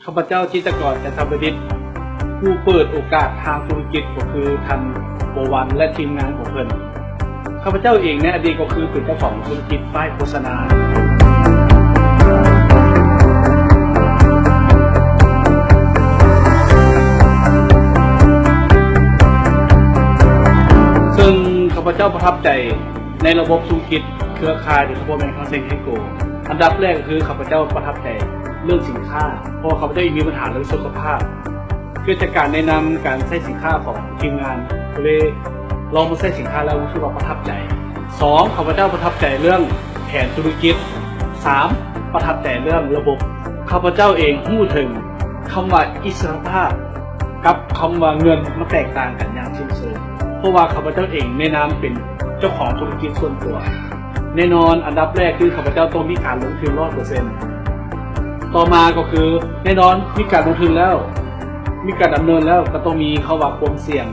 ຂ້າພະເຈົ້າ ຈິດຕະກອນ ຈັນທະປະດິດ ຜູ້ເປີດໂອກາດທາງທຸລະກິດ ກໍຄືທ່ານ ໂບວັນ ແລະ ທີມງານຂອງເພິ່ນ. ຂ້າພະເຈົ້າເອງໃນອະດີດກໍຄືເປັນເຈົ້າຂອງທຸລະກິດປ້າຍໂຄສະນາ. ເຊິ່ງຂ້າພະເຈົ້າປະທັບໃຈໃນລະບົບທຸລະກິດເຄືອຂ່າຍ ໂດຍສະເພາະແມ່ນ ຄັງເຊັນ ເທກໂກ. ອັນດັບແລກກໍຄືຂ້າພະເຈົ້າປະທັບໃຈເລື່ອງສິນຄ້າ ເພາະວ່າຂ້າພະເຈົ້າເອງມີບັນຫາເລື່ອງສຸຂະພາບ. ເກີດຈາກການແນະນຳການໃຊ້ສິນຄ້າຂອງທີມງານ ກໍເລີຍລອງມາໃຊ້ສິນຄ້າແລ້ວຮູ້ສຶກວ່າປະທັບໃຈ. ສອງ ຂ້າພະເຈົ້າປະທັບໃຈເລື່ອງແຜນທຸລະກິດ. ສາມ ປະທັບໃຈເລື່ອງລະບົບ. ຂ້າພະເຈົ້າເອງຮູ້ເຖິງຄຳວ່າອິດສະຫຼະພາບກັບຄຳວ່າເງິນ ມັນແຕກຕ່າງກັນຢ່າງສິ້ນເຊີງ ເພາະວ່າຂ້າພະເຈົ້າເອງໃນນາມເປັນເຈົ້າຂອງທຸລະກິດສ່ວນຕົວ. ແນ່ນອນ ອັນດັບແລກຄືຂ້າພະເຈົ້າຕ້ອງມີການລົງທຶນຮ້ອຍເປີເຊັນ. ຕໍ່ມາກໍຄື ແນ່ນອນ ມີການລົງທຶນແລ້ວ ມີການດຳເນີນແລ້ວ ກໍຕ້ອງມີຄຳວ່າຄວາມສ່ຽງ.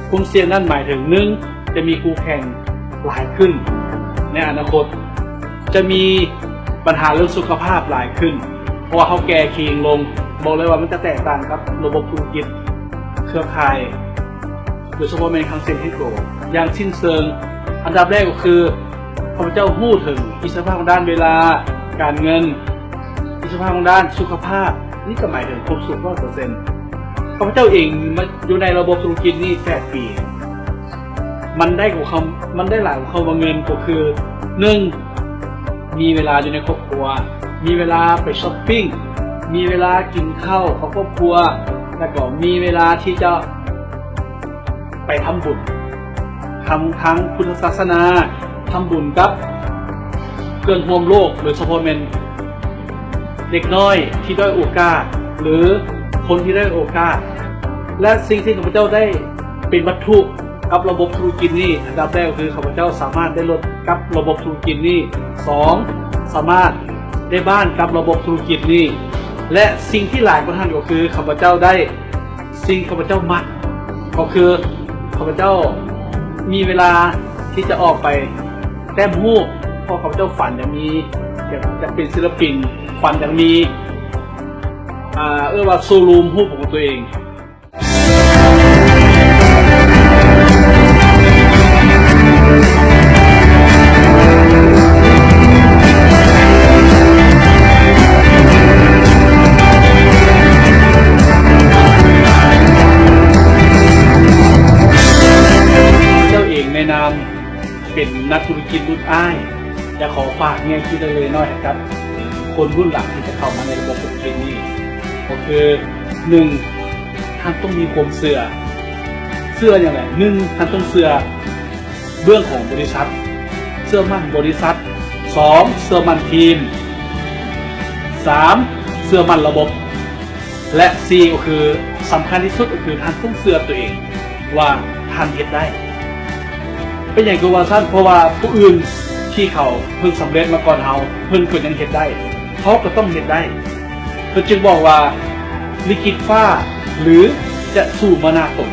ຄວາມສ່ຽງນັ້ນໝາຍເຖິງ ໜຶ່ງ ຈະມີຄູ່ແຂ່ງຫຼາຍຂຶ້ນໃນອະນາຄົດ, ຈະມີບັນຫາເລື່ອງສຸຂະພາບຫຼາຍຂຶ້ນ ເພາະວ່າເຮົາແກ່ຄີງລົງ. ບອກເລີຍວ່າມັນຈະແຕກຕ່າງກັບລະບົບທຸລະກິດເຄືອຂ່າຍ ໂດຍສະເພາະແມ່ນຄັງເຊັນ ເທກໂກ ຢ່າງສິ້ນເຊີງ. ອັນດັບແລກກໍຄື ຂ້າພະເຈົ້າຮູ້ເຖິງອິດສະຫຼະພາບທາງດ້ານເວລາ, ການເງິນ, ອິດສະຫຼະພາບທາງດ້ານສຸຂະພາບ, ນີ້ກໍໝາຍເຖິງຄວາມສຸກຮ້ອຍເປີເຊັນ. ຂ້າພະເຈົ້າເອງມາຢູ່ໃນລະບົບທຸລະກິດນີ້ແປດປີ, ມັນໄດ້ກວ່າຄຳ, ມັນໄດ້ຫຼາຍກວ່າຄຳວ່າເງິນ ກໍຄື ໜຶ່ງ ມີເວລາຢູ່ໃນຄອບຄົວ, ມີເວລາໄປຊັອບປິງ, ມີເວລາກິນເຂົ້າກັບຄອບຄົວ, ແລ້ວກໍມີເວລາທີ່ຈະໄປທຳບຸນທາງ, ທາງພຸດທະສາສະໜາ, ທຳບຸນກັບເພື່ອນຮ່ວມໂລກ, ໂດຍສະເພາະແມ່ນເດັກນ້ອຍທີ່ດ້ອຍໂອກາດ ຫຼື ຄົນທີ່ດ້ອຍໂອກາດ. ແລະ ສິ່ງທີ່ຂ້າພະເຈົ້າໄດ້ເປັນວັດຖຸ ກັບລະບົບທຸລະກິດນີ້, ອັນດັບແລກກໍຄືຂ້າພະເຈົ້າສາມາດໄດ້ລົດກັບລະບົບທຸລະກິດນີ້. ສອງ ສາມາດໄດ້ບ້ານກັບລະບົບທຸລະກິດນີ້ ແລະ ສິ່ງທີ່ຫຼາຍກວ່ານັ້ນກໍຄືຂ້າພະເຈົ້າໄດ້ສິ່ງຂ້າພະເຈົ້າມັກ, ກໍຄືຂ້າພະເຈົ້າມີເວລາທີ່ຈະອອກໄປແຕ້ມຮູບ, ເພາະຂ້າພະເຈົ້າຝັນຢາກມີ, ຢາກ, ຢາກເປັນສິລະປິນ, ຝັນຢາກມີ, ອ່າ, ເອີ້ນວ່າໂຊຣູມຮູບຂອງຕົວເອງ. ເຈົ້າເອງໃນນາມເປັນນັກທຸລະກິດລຸ້ນອ້າຍ ຢາກຂໍຝາກແນວຄິດເລັກໆນ້ອຍໆໃຫ້ກັບຄົນລຸ້ນຫຼັງທີ່ຈະເຂົ້າມາໃນລະບົບທຸລະກິດນີ້ ກໍຄື ໜຶ່ງ ທ່ານຕ້ອງມີຄວາມເຊື່ອ. ເຊື່ອຫຍັງແຫຼະ? ໜຶ່ງ ທ່ານຕ້ອງເຊື່ອເບື້ອງຂອງບໍລິສັດ, ເຊື່ອໝັ້ນບໍລິສັດ. ສອງ ເຊື່ອໝັ້ນທີມ. ສາມ ເຊື່ອໝັ້ນລະບົບ. ແລະ ສີ່ ກໍຄືສຳຄັນທີ່ສຸດ ກໍຄືທ່ານຕ້ອງເຊື່ອຕົວເອງວ່າທ່ານເຮັດໄດ້. ເປັນຫຍັງຄືວ່າຊັ້ນ? ເພາະວ່າຜູ້ອື່ນທີ່ເຂົາເພິ່ນສຳເລັດມາກ່ອນເຮົາ, ເພິ່ນກໍຍັງເຮັດໄດ້, ເຮົາກໍຕ້ອງເຮັດໄດ້. ເພິ່ນຈຶ່ງບອກວ່າ ລິຂິດຟ້າ ຫຼື ຈະສູ້ມານາຕົນ.